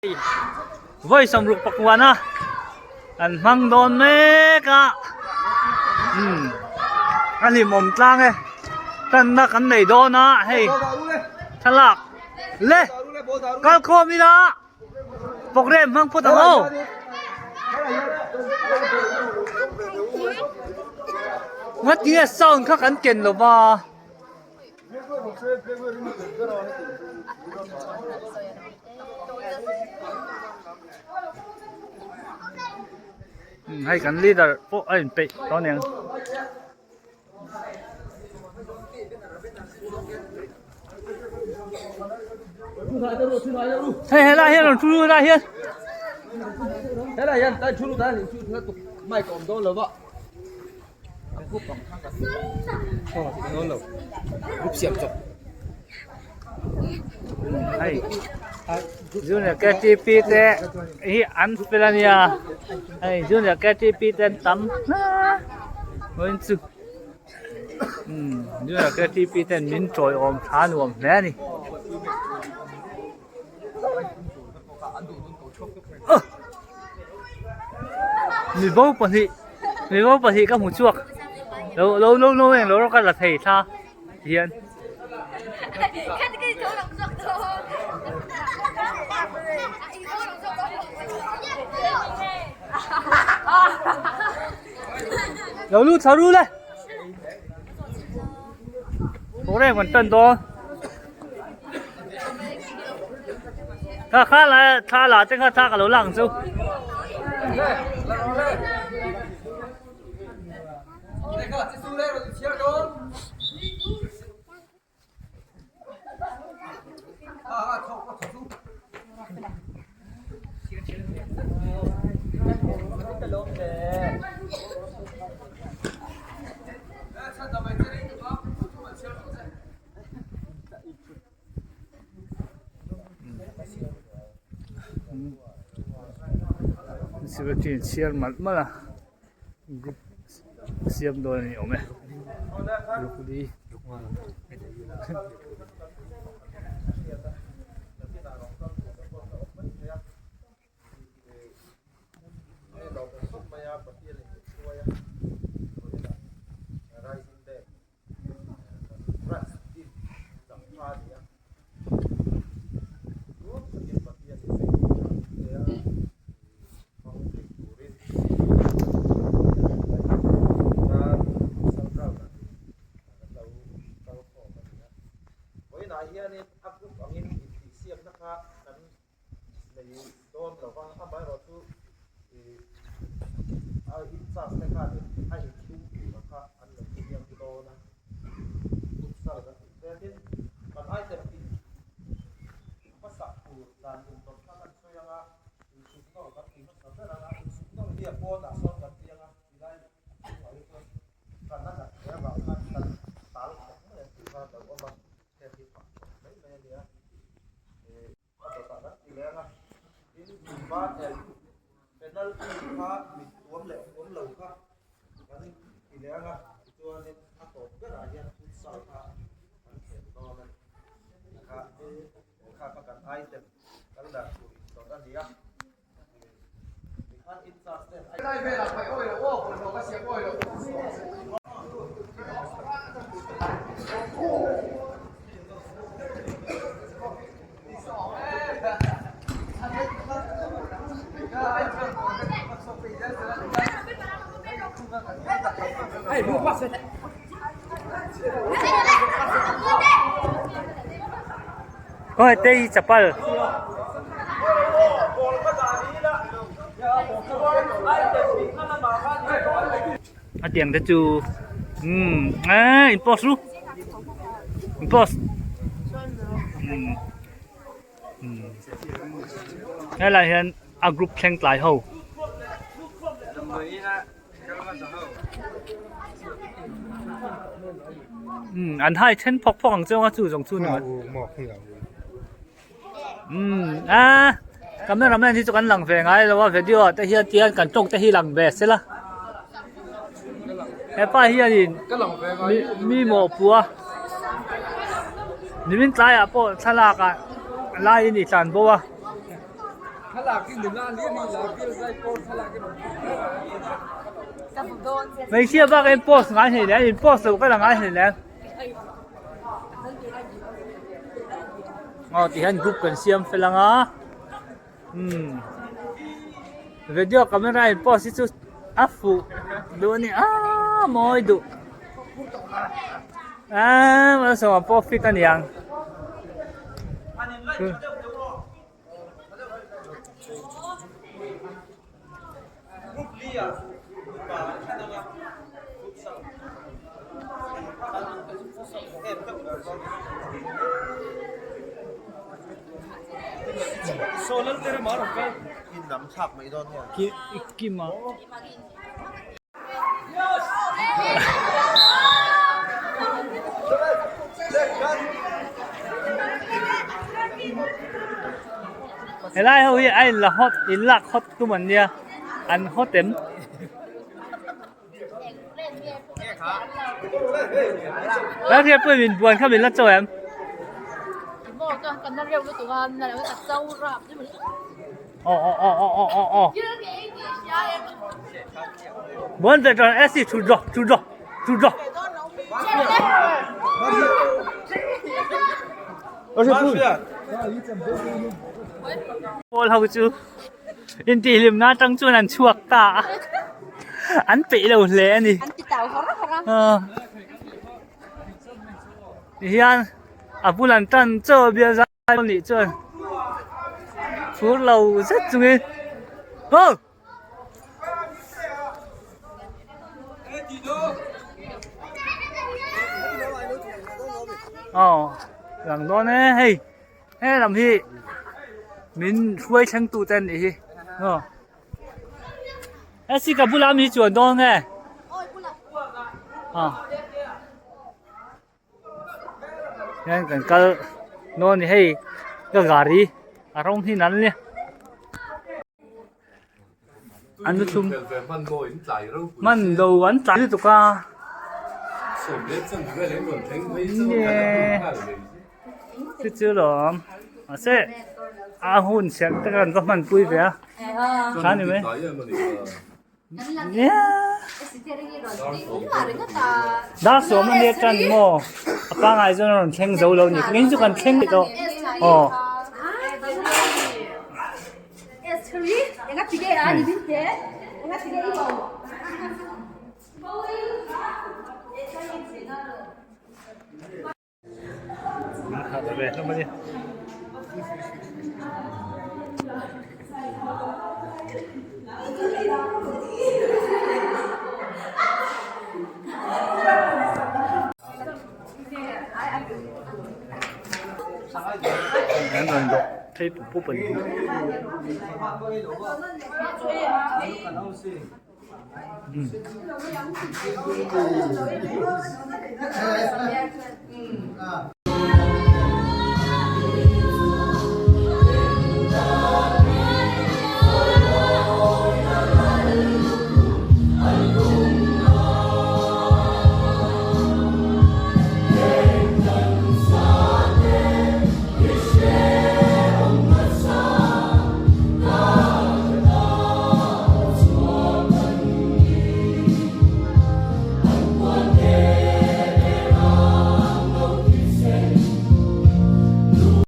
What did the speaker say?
Vawi 60 pakuana an hmang dawn mek a umm a hlimawm tlang e tanna kan nei dawn a hei thlalak le kalkhawm ila programme hmang phawt ang aw. Ngatinge sound kha kan ken lo va. Hei kan leader pawh a inpeih tawh aniang. Hei helai hian rawn thu helai hian. Helai hian tlai thu lut a mic a awm dawn lo va. Hei junior ktp te hi an fel a nia hei junior ktp te an tam vawiin chu umm junior ktp ten min tawiawm tha nuam hle a ni. Mibo pahnih mibo pahnih ka hmu chhuak lo lo lo lo eng lo ka la thei thla hian. Lo lut chho ru le. Programme kan tan dawn. Kha kha la thla la te kha thla ka lo lang chu. Secretary in chhiar malh malh a group siam dawn a ni awm e group li. Vawiinah hianin a group angin intihsiakna kha kan nei dawn lo va, amaherawhchu ih a in charge te khanin a inchhung tura kha an lo siam dawn a, futsal kan tih te tin kan item tih hmasak tur dan intawrh kha kan sawi ang a, insuk nawr kan ti hmasa ber ang a, insuk nawr hi a pawnah sawn kan ti ang a, tilai a chhungah hi chuan kan a nat hle avang khan kan tal khawp mai ang tih kha a lo awm a, heng hi fak khawp mai mai a nia. A dawtah kan ti leng a, tin ban el penalty kha mit tuam leh tuam lo kha kan ti leng a, tichuanin a tawp berah hian futsal kha kan khel dawn a ni. Kha kha kha kan item kal dan tur intawrh a ni a. Tikhan in charge ten Khawi te hi chapal. A tiang te chu umm eee in post ru in post umm umm helai hian a group thleng tlai ho. Umm an hai then phawk phawk ang chuang a chu zawng chu ni mai umm a cameraman hi chu kan lang ve ngai lo a video ah te hian tihian kan tawng te hi lang ve se la hepa hianin mi mi mawhpuh a nimin tlaiah pawh thlalak ah laiin i tlan bo a. Hmeichhia bak in post ngai hlei leh in post loh ka la ngai hlei leh. Aw ti hian group kan siam fel ang a umm video camera in post hi chu a fuh duh a ni aaa mawi duh aaa malsawma pawh fit a niang. Kima. Helai ho hi a in la hot in lak hot tum an nia an hot em. Lalhriat pawhin min buan kha min la chaw em. Aw aw aw aw aw aw aw. Buan ve chuan SC thut rawh thut rawh thut rawh. Pawl ho chu intihhlimna atang chuan an chhuak ta a an peih lo hle a ni. An ti tau hawr hawr a. Tihian a bul an tan chaw bial zai. Nih chuan phur lo zet chungin aw aw lang dawn e hei he lam hi min hruai thleng tu te an nih hi aw hei ka bulah mi chuan dawn nge aw. Hian kan kal dawn a ni hei ka gari a rawng hi nal nia an lu thlum hman lo an tlai lutuk a chu chu lawm mahse a hun chhiat te kan va hmanpui ve a tha ni mai. Dar sawm a nia tan maw a pangai chuan a rawn thleng zo lo a ni engin chu kan thleng leh tawh aw. Thei pup pup a ni.